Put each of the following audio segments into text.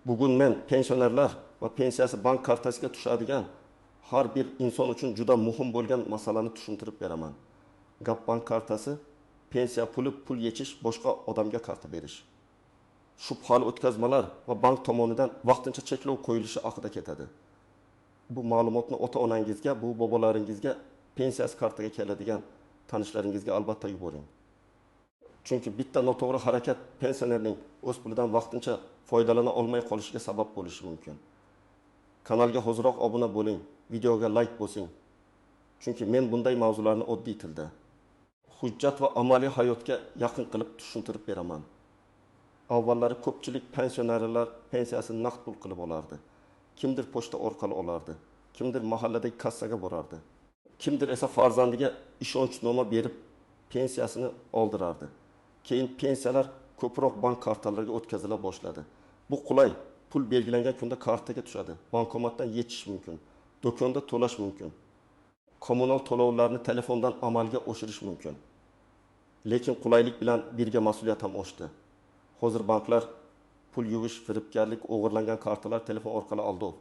Bugun men pensionerlar va pensiyasi bank kartasiga tushadigan har bir inson uchun juda muhim bo'lgan masalani tushuntirib beraman. Gap bank kartasi, pensiya puli, pul yechish, boshqa odamga karta berish, shubhali o'tkazmalar va bank tomonidan vaqtincha cheklov qo'yilishi haqida ketadi. Bu ma'lumotni ota-onangizga, bu bobolaringizga, pensiyasi kartaga keladigan tanishlaringizga albatta yuboring. Chunki bitta noto'g'ri harakat pensionerning o'z pulidan vaqtincha foydalana olmay qolishiga sabab bo'lishi mumkin. Kanalga hoziroq obuna bo'ling, videoga like bosing. Chunki men bunday mavzularni oddiy tilda, hujjat va amaliy hayotga yaqin qilib tushuntirib beraman. Avvallari ko'pchilik pensionerlar pensiyasini naqd pul qilib olardi. Kimdir pochta orqali olardi, kimdir mahalladagi kassaga borardi. Kimdir esa farzandiga ishonchnoma berib pensiyasini oldirardi. Keyin pensiyalar ko'proq bank kartalariga o'tkazila boshladi. Bu qulay, pul belgilangan kunda kartaga tushadi. Bankomatdan yechish mumkin, do'konda to'lash mumkin. Kommunal to'lovlarni telefondan amalga oshirish mumkin. Lekin qulaylik bilan birga mas'uliyat ham oshdi. Hozir banklar pul yuvish, firibgarlik, o'g'irlangan kartalar, telefon orqali aldov,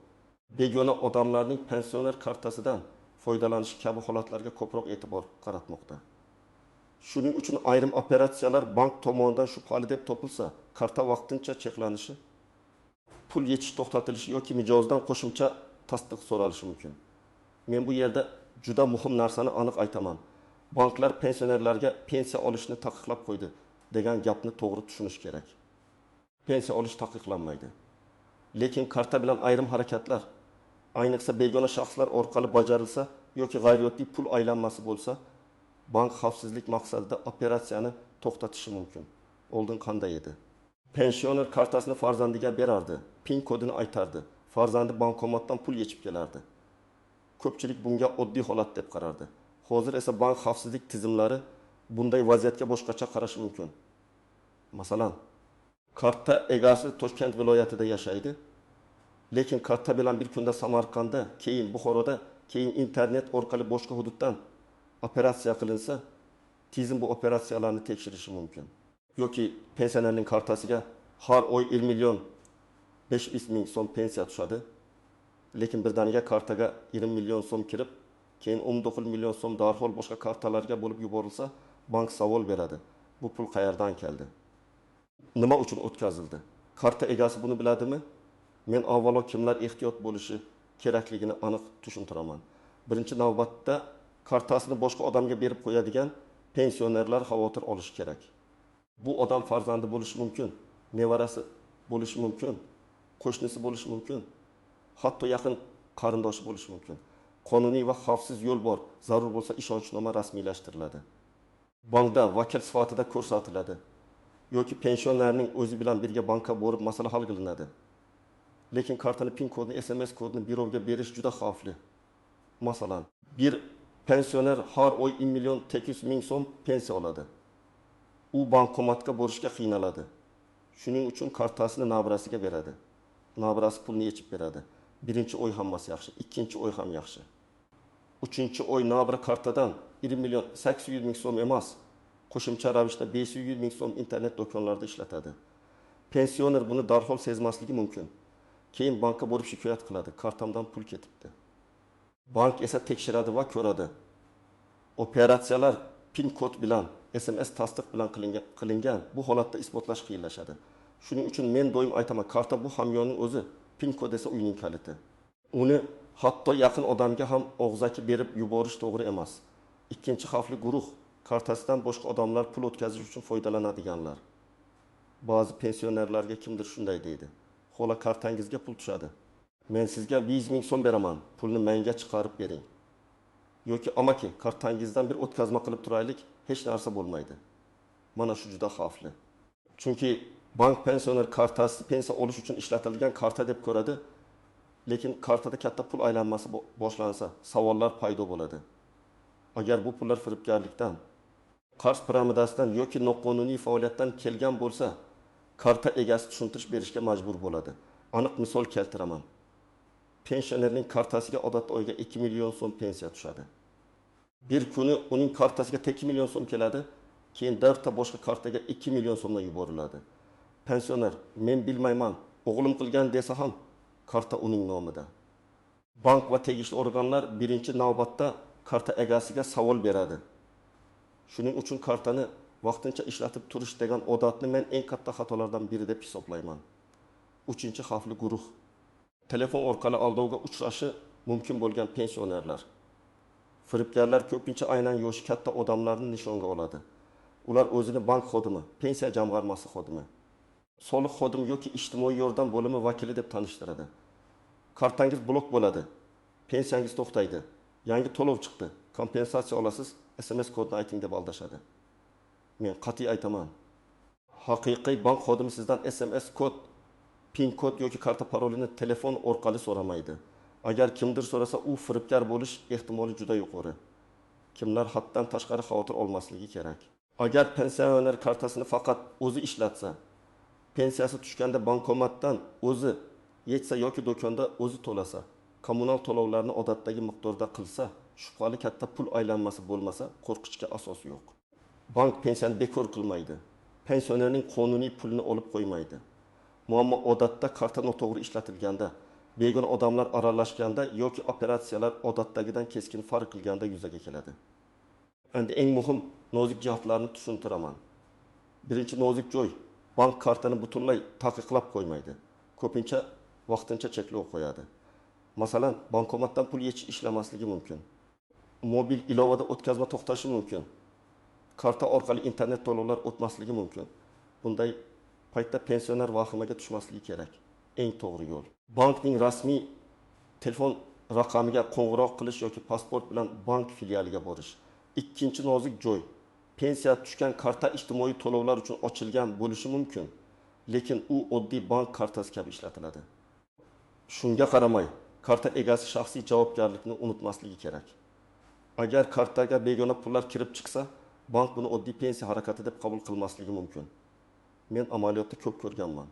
begona odamlarning pensioner kartasidan foydalanish kabi holatlarga ko'proq e'tibor qaratmoqda. Shuning uchun ayrim operatsiyalar bank tomonidan shubhali deb topilsa, karta vaqtincha cheklanishi, pul yechish to'xtatilishi yoki mijozdan qo'shimcha tasdiq so'ralishi mumkin. Men bu yerda juda muhim narsani aniq aytaman. Banklar pensionerlarga pensiya olishni taqiqlab qo'ydi degan gapni to'g'ri tushunish kerak. Pensiya olish taqiqlanmaydi. Lekin karta bilan ayrim harakatlar, ayniqsa begona shaxslar orqali bajarilsa yoki g'ayrioddiy pul aylanmasi bo'lsa, bank xavfsizlik maqsadida operatsiyani to'xtatishi mumkin. Oldin qanday edi? Pensioner kartasini farzandiga berardi, PIN kodini aytardi. Farzandi bankomatdan pul yechib kelardi. Ko'pchilik bunga oddiy holat deb qarardi. Hozir esa bank xavfsizlik tizimlari bunday vaziyatga boshqacha qarashi mumkin. Masalan, karta egasi Toshkent viloyatida yashaydi, lekin karta bilan bir kunda Samarqandda, keyin Buxoroda, keyin internet orqali boshqa hududdan operatsiya qilinsa, tizim bu operatsiyalarni tekshirishi mumkin. Yoki pensionerning kartasiga har oy 1 million 500 ming so'm pensiya tushadi, lekin birdaniga kartaga 20 million so'm kirib, keyin 19 million so'm darhol boshqa kartalarga bo'lib yuborilsa, bank savol beradi. Bu pul qayerdan keldi? Nima uchun o'tkazildi? Karta egasi buni biladimi? Men avvalo kimlar ehtiyot bo'lishi kerakligini aniq tushuntiraman. Birinchi navbatda kartasini boshqa odamga berib qo'yadigan pensionerlar xavotir olishi kerak. Bu odam farzandi bo'lishi mumkin, nevarasi bo'lishi mumkin, qo'shnisi bo'lishi mumkin, hatto yaqin qarindoshi bo'lishi mumkin. Qonuniy va xavfsiz yo'l bor. Zarur bo'lsa ishonchnoma rasmiylashtiriladi. Bankda vakil sifatida ko'rsatiladi yoki pensionerning o'zi bilan birga bankka borib masala hal qilinadi. Lekin kartani PIN kodini, SMS kodini birovga berish juda xavfli. Masalan, bir pensioner har oy 1 million 800 ming so'm pensiya oladi. U bankomatga borishga qiynaladi. Shuning uchun kartasini nabirasiga beradi. Nabirasi pulni yechib beradi. Birinchi oy hammasi yaxshi, ikkinchi oy ham yaxshi. Uchinchi oy nabira kartadan 1 million 800 ming so'm emas, qo'shimcha ravishda 500 ming so'm internet do'konlarida ishlatadi. Pensioner buni darhol sezmasligi mumkin. Keyin bankka borib shikoyat qiladi, kartamdan pul ketibdi. Bank esa tekshiradi va ko'radi. Operatsiyalar PIN kod bilan, SMS tasdiq bilan qilingan. Bu holatda isbotlash qiyinlashadi. Shuning uchun men doim aytaman, karta bu hamyonning o'zi, PIN kod esa uyning kaliti. Uni hatto yaqin odamga ham og'zaki berib yuborish to'g'ri emas. Ikkinchi xavfli guruh kartasidan boshqa odamlar pul o'tkazish uchun foydalanadiganlar. Ba'zi pensionerlarga kimdir shunday deydi: "Xola, kartangizga pul tushadi. Men sizga 100 ming so'm beraman, pulni menga chiqarib bering." Yoki amaki, kartangizdan bir o'tkazma qilib turaylik, hech narsa bo'lmaydi. Mana shu juda xavfli. Chunki bank pensioner kartasi pensiya olish uchun ishlatilgan karta deb ko'radi, lekin kartada katta pul aylanmasi boshlansa, savollar paydo bo'ladi. Agar bu pullar firibgarlikdan, qarz piramidasidan yoki noqonuniy faoliyatdan kelgan bo'lsa, karta egasi tushuntirish berishga majbur bo'ladi. Aniq misol keltiraman. Pensionerning kartasiga odatda oyga 2 million so'm pensiya tushadi. Bir kuni uning kartasiga 2 million so'm keladi, keyin 4 ta boshqa kartaga 2 million so'mdan yuboriladi. Pensioner, men bilmayman, O'g'lim qilgan desa ham karta uning nomida. Bank va tegishli organlar birinchi navbatda karta egasiga savol beradi. Shuning uchun kartani vaqtincha ishlatib turish degan odatni men eng katta xatolardan biri deb hisoblayman. Uchinchi xavfli guruh. Telefon orqali aldovga uchrashi mumkin bo'lgan pensionerlar. Firibgarlar ko'pincha aynan yoshi katta odamlarni nishonga oladi. Ular o'zini bank xodimi, pensiya jamg'armasi xodimi, soliq xodimi yoki ijtimoiy yordam bo'limi vakili deb tanishtiradi. Kartangiz blok bo'ladi, pensiyangiz to'xtaydi, yangi to'lov chiqdi, kompensatsiya olasiz, SMS kodini ayting deb aldashadi. Men qat'iy aytaman. Haqiqiy bank xodimi sizdan SMS kod, PIN kod yoki karta parolini telefon orqali so'ramaydi. Agar kimdir so'rasa, u firibgar bo'lish ehtimoli juda yuqori. Kimlar haddan tashqari xavotir olmasligi kerak. Agar pensioner kartasini faqat o'zi ishlatsa, pensiyasi tushganda bankomatdan o'zi yechsa yoki do'konda o'zi to'lasa, kommunal to'lovlarni odatdagi miqdorda qilsa, shubhali katta pul aylanmasi bo'lmasa, qo'rqishga asos yo'q. Bank pensiyani bekor qilmaydi. Pensionerning qonuniy pulini olib qo'ymaydi. Muammo odatda karta noto'g'ri ishlatilganda, begona odamlar aralashganda yoki operatsiyalar odatdagidan keskin farq qilganda yuzaga keladi. Endi eng muhim nozik jihatlarni tushuntiraman. Birinchi nozik joy, bank kartani butunlay taqiqlab qo'ymaydi. Ko'pincha vaqtincha cheklov qo'yadi. Masalan, bankomatdan pul yechish ishlamasligi mumkin. Mobil ilovada o'tkazma to'xtashi mumkin. Karta orqali internet to'lovlar o'tmasligi mumkin. Bunday paytda pensioner vahimaga tushmasligi kerak. Eng to'g'ri yo'l. Bankning rasmiy telefon raqamiga qo'ng'iroq qilish yoki pasport bilan bank filialiga borish. Ikkinchi nozik joy, pensiya tushgan karta ijtimoiy to'lovlar uchun ochilgan bo'lishi mumkin, lekin u oddiy bank kartasi kabi ishlatiladi. Shunga qaramay, karta egasi shaxsiy javobgarlikni unutmasligi kerak. Agar kartaga begona pullar kirib chiqsa, bank buni oddiy pensiya harakati deb qabul qilmasligi mumkin. Men amaliyotda ko'p ko'rganman.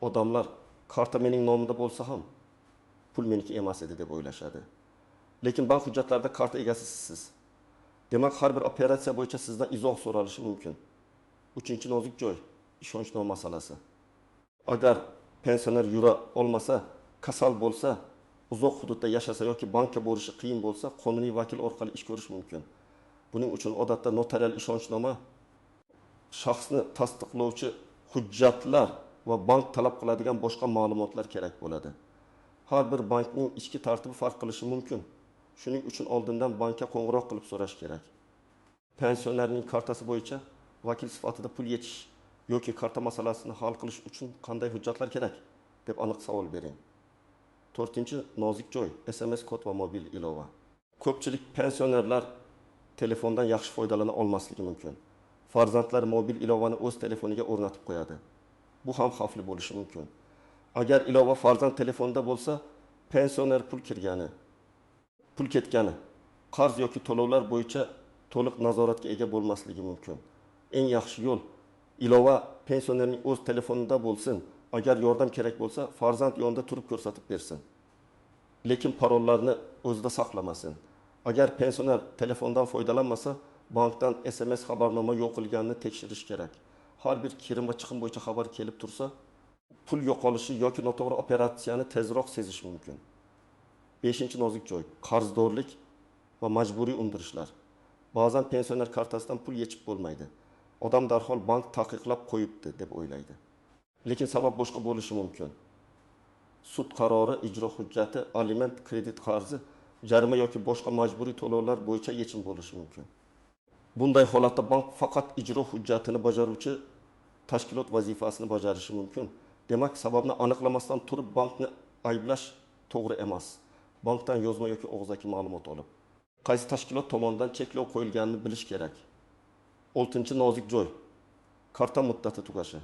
Odamlar karta mening nomimda bo'lsa ham pul meniki emas edi deb o'ylashadi. Lekin bank hujjatlarida karta egasi sizsiz. Demak, har bir operatsiya bo'yicha sizdan izoh so'ralishi mumkin. Uchinchi nozik joy, ishonchnoma masalasi. Agar pensioner yura olmasa, kasal bo'lsa, uzoq hududda yashasa yoki bankka borishi qiyin bo'lsa, qonuniy vakil orqali ish ko'rish mumkin. Buning uchun odatda notarial ishonchnoma, shaxsni tasdiqlovchi hujjatlar va bank talab qiladigan boshqa ma'lumotlar kerak bo'ladi. Har bir bankning ichki tartibi farq qilishi mumkin. Shuning uchun oldindan bankka qo'ng'iroq qilib so'rash kerak. Pensionerning kartasi bo'yicha vakil sifatida pul yechish yoki karta masalasini hal qilish uchun qanday hujjatlar kerak deb aniq savol bering. To'rtinchi nozik joy, SMS kod va mobil ilova. Ko'pchilik pensionerlar telefondan yaxshi foydalana olmasligi mumkin. Farzandlar mobil ilovani o'z telefoniga o'rnatib qo'yadi. Bu ham xavfli bo'lishi mumkin. Agar ilova farzand telefonida bo'lsa, pensioner pul kirgani, pul ketgani, qarz yoki to'lovlar bo'yicha to'liq nazoratga ega bo'lmasligi mumkin. Eng yaxshi yo'l, ilova pensionerning o'z telefonida bo'lsin. Agar yordam kerak bo'lsa, farzand yonida turib ko'rsatib bersin. Lekin parollarni o'zida saqlamasin. Agar pensioner telefondan foydalanmasa, bankdan SMS xabarnoma yo'qolganini tekshirish kerak. Har bir kirim va chiqim bo'yicha xabar kelib tursa, pul yo'qolishi yoki noto'g'ri operatsiyani tezroq sezish mumkin. Beshinchi nozik joy, qarzdorlik va majburiy undirishlar. Ba'zan pensioner kartasidan pul yechib bo'lmaydi. Odam darhol bank taqiqlab qo'yibdi deb o'ylaydi. Lekin sabab boshqa bo'lishi mumkin. Sud qarori, ijro hujjati, aliment, kredit qarzi, jarima yoki boshqa majburiy to'lovlar bo'yicha yechim bo'lishi mumkin. Bunday holatda bank faqat ijro hujjatini bajaruvchi tashkilot vazifasini bajarishi mumkin. Demak, sababni aniqlamasdan turib bankni ayblash to'g'ri emas. Bankdan yozma yoki og'zaki ma'lumot olib, qaysi tashkilot tomonidan cheklov qo'yilganini bilish kerak. Oltinchi nozik joy, karta muddati tugashi.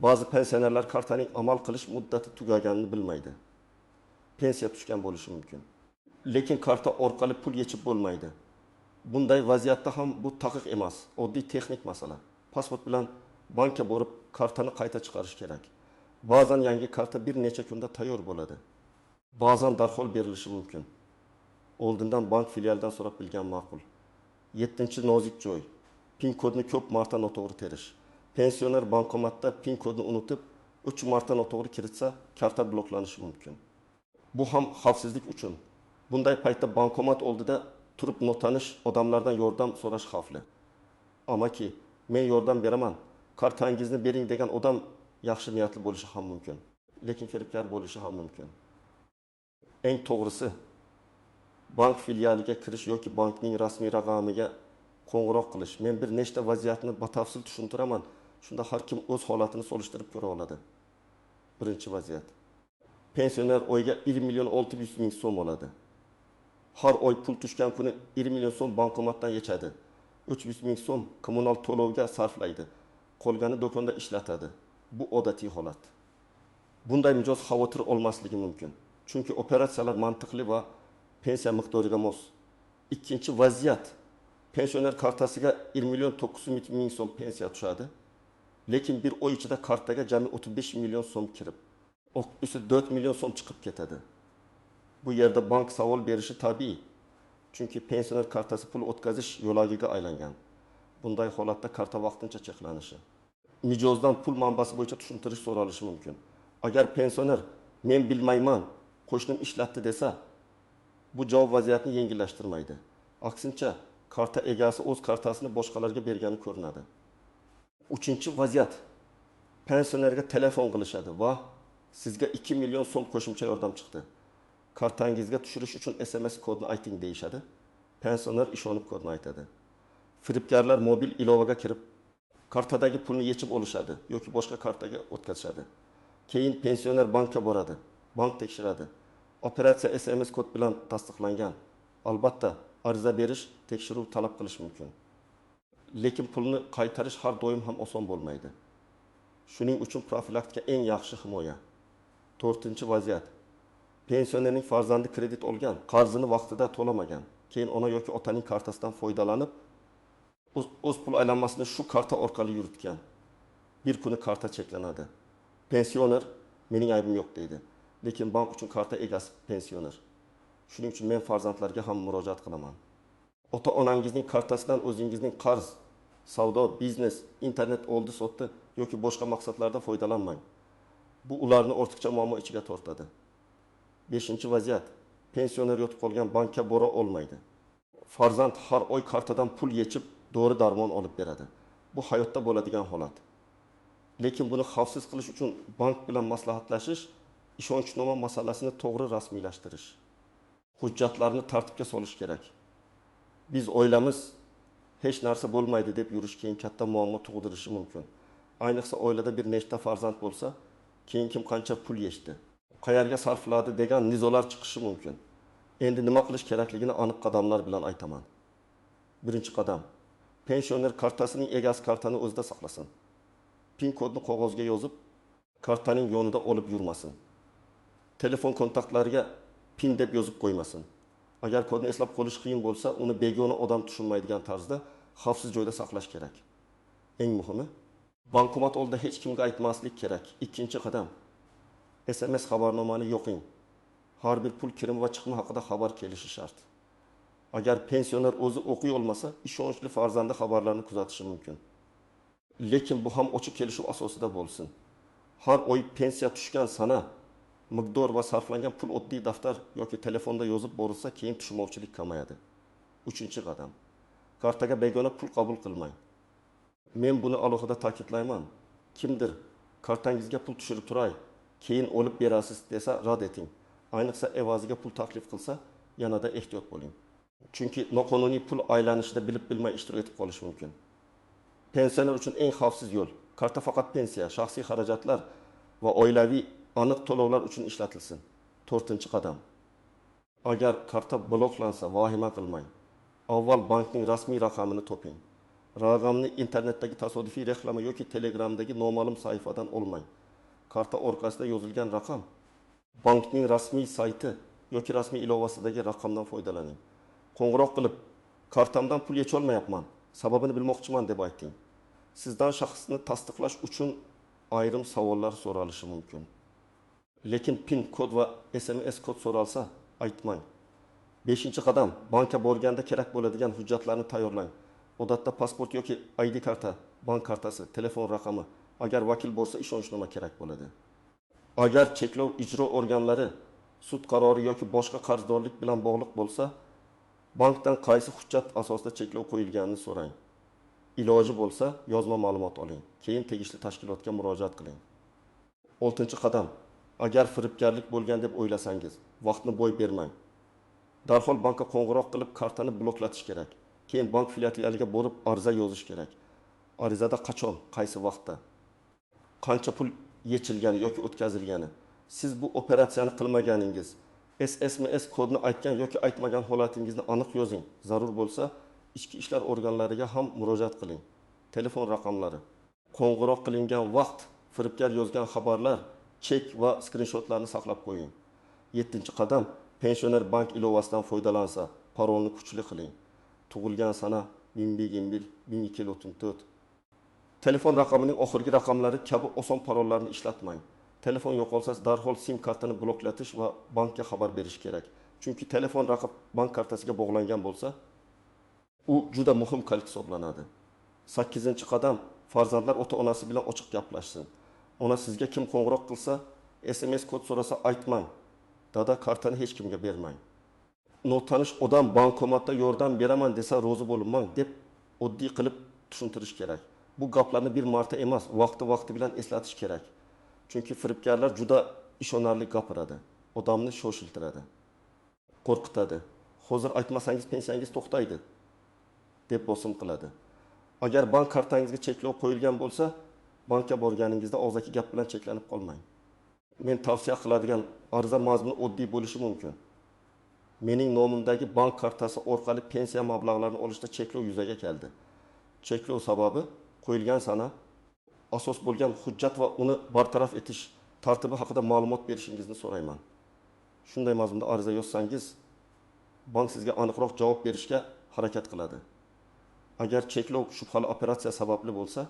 Ba'zi pensionerlar kartaning amal qilish muddati tugaganini bilmaydi. Pensiya tushgan bo'lishi mumkin. Lekin karta orqali pul yechib bo'lmaydi. Bunday vaziyatda ham bu taqiq emas, oddiy texnik masala. Pasport bilan bankka borib kartani qayta chiqarish kerak. Ba'zan yangi karta bir necha kunda tayyor bo'ladi. Ba'zan darhol berilishi mumkin. Oldindan bank filialidan so'rab bilgan ma'qul. Yettinchi nozik joy, PIN kodni ko'p marta noto'g'ri terish. Pensioner bankomatda PIN kodni unutib, 3 marta noto'g'ri kiritsa, karta bloklanishi mumkin. Bu ham xavfsizlik uchun. Bunday paytda bankomat oldida turib notanish odamlardan yordam so'rash xavfli. Amaki, men yordam beraman, kartangizni bering degan odam yaxshi niyatli bo'lishi ham mumkin, lekin firibgar bo'lishi ham mumkin. Eng to'g'risi, bank filialiga kirish yoki bankning rasmiy raqamiga qo'ng'iroq qilish. Men bir nechta vaziyatni batafsil tushuntiraman. Shunda har kim o'z holatini solishtirib ko'ra oladi. Birinchi vaziyat. Pensioner oyga 1 million 600 ming so'm oladi. Har oy pul tushgan kuni 1 million so'm bankomatdan yechadi. 300 ming so'm kommunal to'lovga sarflaydi. Qolgani do'konda ishlatadi. Bu odatiy holat. Bunday mijoz xavotir olmasligi mumkin. Chunki operatsiyalar mantiqli va pensiya miqdoriga mos. Ikkinchi vaziyat. Pensioner kartasiga 1 million 900 ming so'm pensiya tushadi. Lekin bir oy ichida kartaga jami 35 million so'm kirib, 4 million so'm chiqib ketadi. Bu yerda bank savol berishi tabiiy. Chunki pensioner kartasi pul o'tkazish yo'lagiga aylangan. Bunday holatda karta vaqtincha cheklanishi, mijozdan pul manbasi bo'yicha tushuntirish so'ralishi mumkin. Agar pensioner men bilmayman, qo'shnim ishlatdi desa, bu javob vaziyatni yengillashtirmaydi. Aksincha, karta egasi o'z kartasini boshqalarga bergani ko'rinadi. Uchinchi vaziyat. Pensionerga telefon qilishadi va sizga 2 million so'm qo'shimcha yordam chiqdi. Kartangizga tushirish uchun SMS kodini ayting deyishadi. Pensioner ishonib kodni aytadi. Firibgarlar mobil ilovaga kirib, kartadagi pulni yechib olishadi yoki boshqa kartaga o'tkazishadi. Keyin pensioner bankka boradi, bank tekshiradi. Operatsiya SMS kod bilan tasdiqlangan. Albatta, ariza berish, tekshiruv talab qilish mumkin. Lekin pulni qaytarish har doim ham oson bo'lmaydi. Shuning uchun profilaktika eng yaxshi himoya. To'rtinchi vaziyat. Pensionerning farzandi kredit olgan, qarzini vaqtida to'lamagan. Keyin ona yoki otaning kartasidan foydalanib, o'z pul aylanmasini shu karta orqali yuritgan. Bir kuni karta cheklanadi. Pensioner mening aybim yo'q deydi. Lekin bank uchun karta egasi pensioner. Shuning uchun men farzandlarga ham murojaat qilaman. Ota-onangizning kartasidan o'zingizning qarz, savdo, biznes, internet oldi-sotdi yoki boshqa maqsadlarda foydalanmang. Bu ularni ortiqcha muammo ichiga tortadi. Beshinchi vaziyat. Pensioner yotib qolgan, bankka bora olmaydi. Farzand har oy kartadan pul yechib, dori darmon olib beradi. Bu hayotda bo'ladigan holat. Lekin buni xavfsiz qilish uchun bank bilan maslahatlashish, ishonchnoma masalasini to'g'ri rasmiylashtirish, hujjatlarni tartibga solish kerak. Biz oilamiz hech narsa bo'lmaydi deb yurish keyin katta muammo tug'dirishi mumkin. Ayniqsa oilada bir nechta farzand bo'lsa, keyin kim qancha pul yechdi, qayerga sarfladi degan nizolar chiqishi mumkin. Endi nima qilish kerakligini aniq qadamlar bilan aytaman. Birinchi qadam. Pensioner kartasining egasi kartani o'zida saqlasin. PIN kodni qog'ozga yozib, kartaning yonida olib yurmasin. Telefon kontaktlariga PIN deb yozib qo'ymasin. Agar kodni eslab qolish qiyin bo'lsa, uni begona odam tushunmaydigan tarzda xavfsiz joyda saqlash kerak. Eng muhimi, bankomat oldida hech kimga aytmaslik kerak. Ikkinchi qadam. SMS xabarnomani yoqing. Har bir pul kirimi va chiqimi haqida xabar kelishi shart. Agar pensioner o'zi o'qiy olmasa, ishonchli farzandi xabarlarni kuzatishi mumkin. Lekin bu ham ochiq kelishuv asosida bo'lsin. Har oy pensiya tushgan sana, miqdor va sarflangan pul oddiy daftar yoki telefonda yozib borilsa, keyin tushunmovchilik kamayadi. Uchinchi qadam. Kartaga begona pul qabul qilmang. Men buni alohida ta'kidlayman. Kimdir kartangizga pul tushirib turay, keyin olib berasiz desa rad eting. Ayniqsa evaziga pul taklif qilsa, yanada ehtiyot bo'ling. Chunki noqonuniy pul aylanishida bilib bilmay ishtirok etib qolish mumkin. Pensioner uchun eng xavfsiz yo'l karta faqat pensiya, shaxsiy xarajatlar va oilaviy aniq to'lovlar uchun ishlatilsin. To'rtinchi qadam. Agar karta bloklansa, vahima qilmang. Avval bankning rasmiy raqamini toping. Raqamni internetdagi tasodifiy reklama yoki Telegramdagi noma'lum sahifadan olmang. Karta orqasida yozilgan raqam bankning rasmiy sayti yoki rasmiy ilovasidagi raqamdan foydalaning. Qo'ng'iroq qilib, kartamdan pul yecholmayapman, sababini bilmoqchiman deb ayting. Sizdan shaxsni tasdiqlash uchun ayrim savollar so'ralishi mumkin. Lekin PIN kod va SMS kod so'ralsa, aytmang. 5-qadam. Bankka borganda kerak bo'ladigan hujjatlarni tayyorlang. Odatda pasport yoki ID karta, bank kartasi, telefon raqami, Agar vakil borsa, ishonchnoma kerak bo'ladi. Agar cheklov ijro organlari, sud qarori yoki boshqa qarzdorlik bilan bog'liq bo'lsa, bankdan qaysi hujjat asosida cheklov qo'yilganini so'rang. Iloji bo'lsa, yozma ma'lumot oling. Keyin tegishli tashkilotga murojaat qiling. Oltinchi qadam. Agar firibgarlik bo'lgan deb o'ylasangiz, vaqtni boy bermang. Darhol bankka qo'ng'iroq qilib kartani bloklatish kerak. Keyin bank filialiga borib ariza yozish kerak. Arizada qachon, qaysi vaqtda, qancha pul yechilgani yoki o'tkazilgani, siz bu operatsiyani qilmaganingiz, SMS kodini aytgan yoki aytmagan holatingizni aniq yozing. Zarur bo'lsa, ichki ishlar organlariga ham murojaat qiling. Telefon raqamlari, qo'ng'iroq qilingan vaqt, firibgar yozgan xabarlar, chek va skrinshotlarni saqlab qo'ying. Yettinchi qadam. Pensioner bank ilovasidan foydalansa, parolni kuchli qiling. Tug'ilgan sana 1021 1234. Telefon raqamining oxirgi raqamlari kabi oson parollarni ishlatmang. Telefon yo'qolsa, darhol SIM kartani bloklatish va bankka xabar berish kerak. Chunki telefon raqam bank kartasiga bog'langan bo'lsa, u juda muhim kalit hisoblanadi. Sakkizinchi qadam. Farzandlar ota-onasi bilan ochiq gaplashsin. Ona, sizga kim qo'ng'iroq qilsa, SMS kod so'rasa aytmang. Dada, kartani hech kimga bermang. Notanish odam bankomatda yordam beraman desa, rozi bo'lmang deb oddiy qilib tushuntirish kerak. Bu gaplarni bir marta emas, vaqti-vaqti bilan eslatish kerak. Chunki firibgarlar juda ishonarli gapiradi, odamni shoshiltiradi, qo'rqitadi. Hozir aytmasangiz pensiyangiz to'xtaydi deb bosim qiladi. Agar bank kartangizga cheklov qo'yilgan bo'lsa, bankka borganingizda og'zaki gap bilan cheklanib qolmang. Men tavsiya qiladigan ariza mazmuni oddiy bo'lishi mumkin. Mening nomimdagi bank kartasi orqali pensiya mablag'larini olishda cheklov yuzaga keldi. Cheklov sababi, qo'yilgan sana, asos bo'lgan hujjat va uni bartaraf etish tartibi haqida ma'lumot berishingizni so'rayman. Shunday mazmunda ariza yozsangiz, bank sizga aniqroq javob berishga harakat qiladi. Agar cheklov shubhali operatsiya sababli bo'lsa,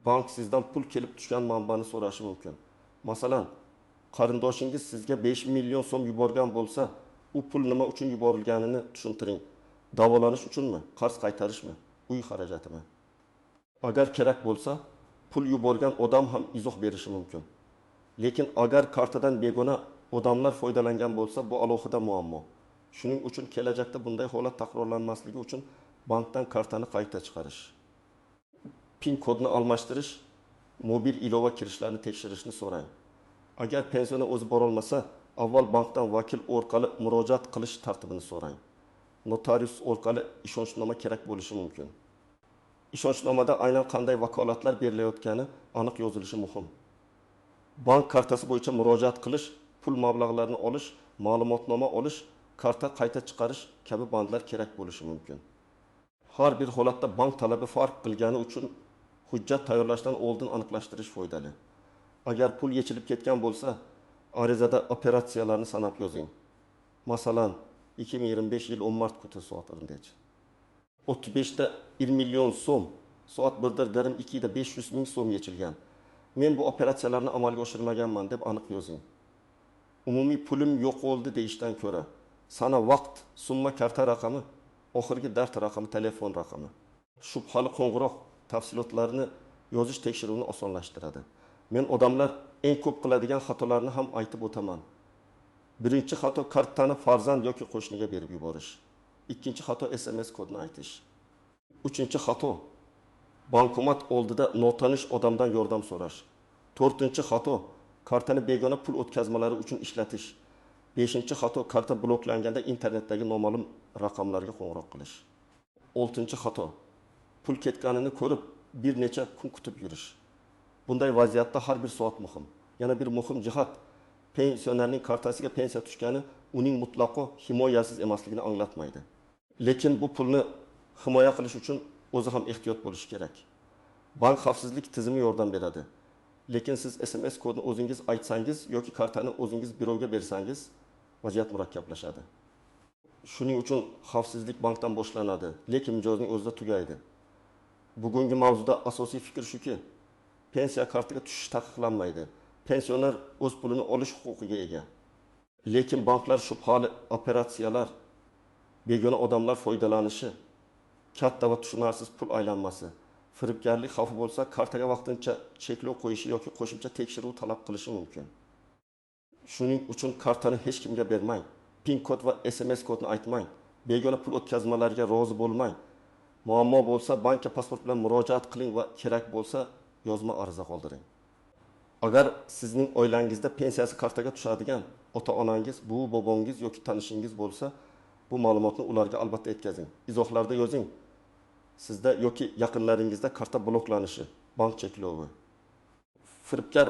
bank sizdan pul kelib tushgan manbani so'rashi mumkin. Masalan, qarindoshingiz sizga 5 million so'm yuborgan bo'lsa, u pul nima uchun yuborilganini tushuntiring. Davolanish uchunmi, qarz qaytarishmi, uy xarajatimi? Agar kerak bo'lsa, pul yuborgan odam ham izoh berishi mumkin. Lekin agar kartadan begona odamlar foydalangan bo'lsa, bu alohida muammo. Shuning uchun kelajakda bunday holat takrorlanmasligi uchun bankdan kartani qayta chiqarish, PIN kodini almashtirish, mobil ilova kirishlarni tekshirishni so'rang. Agar pensioner o'zi borolmasa, avval bankdan vakil orqali murojaat qilish tartibini so'rang. Notarius orqali ishonchnoma kerak bo'lishi mumkin. Ishonchnomada aynan qanday vakolatlar berilayotgani aniq yozilishi muhim. Bank kartasi bo'yicha murojaat qilish, pul mablag'larini olish, ma'lumotnoma olish, karta qayta chiqarish kabi bandlar kerak bo'lishi mumkin. Har bir holatda bank talabi farq qilgani uchun hujjat tayyorlashdan oldin aniqlashtirish foydali. Agar pul yechilib ketgan bo'lsa, arizada operatsiyalarni sanab yozing. Masalan, 2025 yil 10 mart kuni soat 1 35'da 1 million so'm, soat 1:30'da 500 ming so'm yechilgan. Men bu operatsiyalarni amalga oshirmaganman deb aniq yozing. Umumiy pulim yo'qoldi deyishdan ko'ra, sana, vaqt, summa, karta raqami, oxirgi dart raqami, telefon raqami, shubhali qo'ng'iroq tafsilotlarini yozish tekshiruvni osonlashtiradi. Men odamlar eng ko'p qiladigan xatolarni ham aytib o'taman. Birinchi xato kartani farzand yoki qo'shniga berib yuborish. Ikkinchi xato SMS kodini aytish. Uchinchi xato bankomat oldida notanish odamdan yordam so'rash. To'rtinchi xato kartani begona pul o'tkazmalari uchun ishlatish. Beshinchi xato karta bloklanganda internetdagi noma'lum raqamlarga qo'ng'iroq qilish. Oltinchi xato pul ketganini ko'rib bir necha kun kutib yurish. Bunday vaziyatda har bir soat muhim. Yana bir muhim jihat, pensionerning kartasiga pensiya tushgani uning mutlaqo himoyasiz emasligini anglatmaydi. Lekin bu pulni himoya qilish uchun o'zi ham ehtiyot bo'lishi kerak. Bank xavfsizlik tizimi yordam beradi. Lekin siz SMS kodini o'zingiz aytsangiz yoki kartani o'zingiz birovga bersangiz, vaziyat murakkablashadi. Shuning uchun xavfsizlik bankdan boshlanadi, lekin mijozning o'zida tugaydi. Bugungi mavzuda asosiy fikr shuki, pensiya kartiga tushish taqiqlanmaydi. Pensioner o'z pulini olish huquqiga ega. Lekin banklar shubhali operatsiyalar, begona odamlar foydalanishi, katta va tushunarsiz pul aylanmasi, Firibgarlik xavfi bo'lsa, kartaga vaqtincha cheklov qo'yishi yoki qo'shimcha tekshiruv talab qilishi mumkin. Shuning uchun kartani hech kimga bermang. PIN kod va SMS kodni aytmang. Begona pul o'tkazmalariga rozi bo'lmang. Muammo bo'lsa, bankka pasport bilan murojaat qiling va kerak bo'lsa, yozma ariza qoldiring. Agar sizning oilangizda pensiyasi kartaga tushadigan ota-onangiz, buvi-bobongiz yoki tanishingiz bo'lsa, bu ma'lumotni ularga albatta yetkazing. Izohlarda yozing. Sizda yoki yaqinlaringizda karta bloklanishi, bank cheklovi, firibgar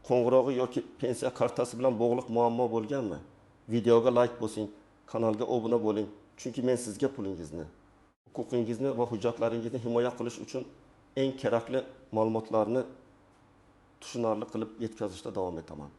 qo'ng'irog'i yoki pensiya kartasi bilan bog'liq muammo bo'lganmi? Videoga like bosing, kanalga obuna bo'ling, chunki men sizga pulingizni, huquqingizni va hujjatlaringizni himoya qilish uchun eng kerakli ma'lumotlarni tushunarli qilib yetkazishda davom etaman.